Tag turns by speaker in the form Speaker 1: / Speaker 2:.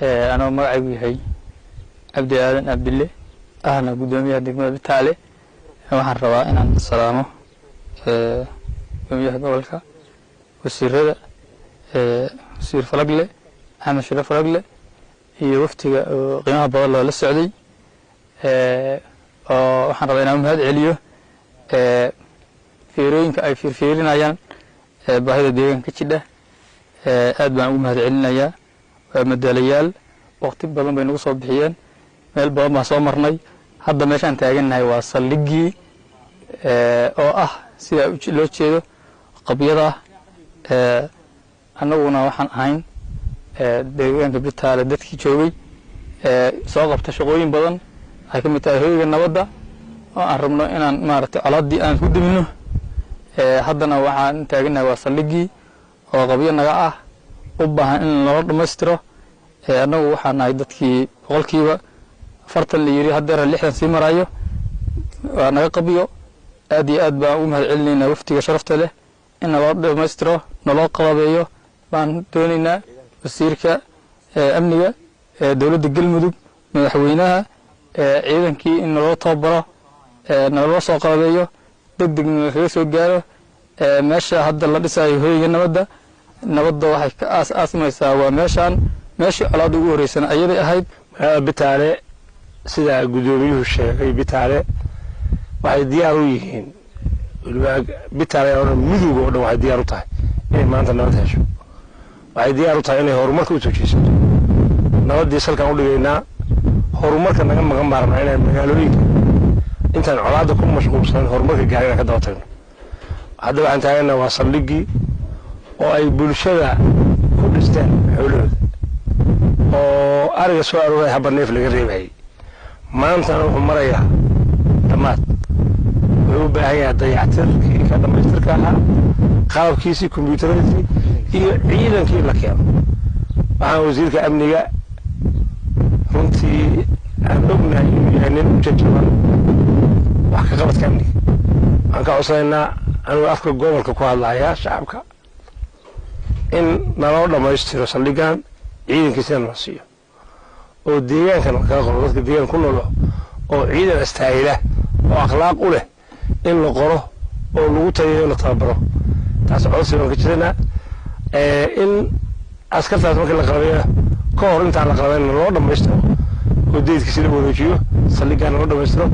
Speaker 1: Anoo magacaygu yahay Cabdi Aadan Cabdille, ahna guddoomiyaha degmada Bitaale, waxaan rabaa inaan salaamo gudoomiyaha gobolka, wasiirada, wasiir Falagle, Axmed Shire Falagle, iyo waftiga oo qiimaha badan loola socday, oo waxaan rabaa inaan mahad celiyo fiirooyinka ay fiirfiirinayaan baahida deegaanka ka jidha. Aad baan ugu mahad celinayaa. Waa madaalayaal, waqti badan bay nagu soo bixiyeen, meel badan baan soo marnay. Hadda meeshaan taagannahay waa saldhiggii oo ah sida loo jeedo qabyada ah. Annaguna waxaan ahayn deegaanka Bitaale dadkii joogay, soo qabta shaqooyin badan waxay ka mid tahay hoyga nabadda oo aan rabno inaan maaragtay colaaddii aan ku dimino. Haddana waxaan taagannahay waa saldhiggii oo qabyo naga ah, u baahan in loo dhammaystiro. Annagu waxaan nahay dadkii 40% la yiri, haddeera 60 sii maraayo, waa naga qabyo. Aad iyo aad baan ugu mahad celinaynaa waftiga sharafta leh. In naloo dhammaystiro, naloo qalabeeyo baan doonaynaa. Wasiirka amniga dowladda Galmudug, madaxweynaha, ciidankii in naloo tababaro, naloo soo qalabeeyo, deg degna kaga soo gaaro meesha hadda la dhisayo hoyga nabadda. Nabadda waxay ka aas aasmaysaa waa meeshaan. Meeshii colaadda ugu horreysana ayaday ahayd.
Speaker 2: Magaalada Bitaale, sida guddoomiyuhu sheegay, Bitaale waxay diyaar u yihiin, weliba Bitaale oo dhan, Mudug oo dhan waxay diyaar u tahay inay maanta nabad hesho. Waxay diyaar u tahay inay horumarka usoo jeesato. Nabaddii salkaan u dhigaynaa, horumarka naga maqan baan rabnaa inaan magaalooyinka intaan colaadda ku mashquulsanan horumarka gaaray inaan ka daba tagno. Hadda waxaan taagana waa saldhiggii oo ay bulshada ku dhisteen xoolahooda, oo ariga soo arooray haba neef laga reebayay. Maantana wuxuu marayaa dhammaad. Wuxuu u baahan yahay dayactirkii ka dhammaystirka ahaa, qalabkiisii, kombyuutaradiisii iyo ciidankii la keeno. Waxaan wasiirka amniga runtii aan ognahay inuu yahay nin u jajaban wax ka qabadka amniga. Waxaan ka codsanaynaa, anugu afka gobolka ku hadlayaa shacabka, in naloo dhammaystiro saldhiggan, ciidankiisina nala siiyo, oo deegaankan kaga qoro dadka deegaanka ku noolo, oo ciidan astaahila oo akhlaaq u leh in la qoro oo lagu tayayo, la tababaro. Taas codsi baan ka jiranaa, in askartaas markii la qalabeeyo ka hor intaan la qalabeyn loo dhammaystiro oo deydkiisi la wareejiyo, saldhiggaana loo dhammaystiro.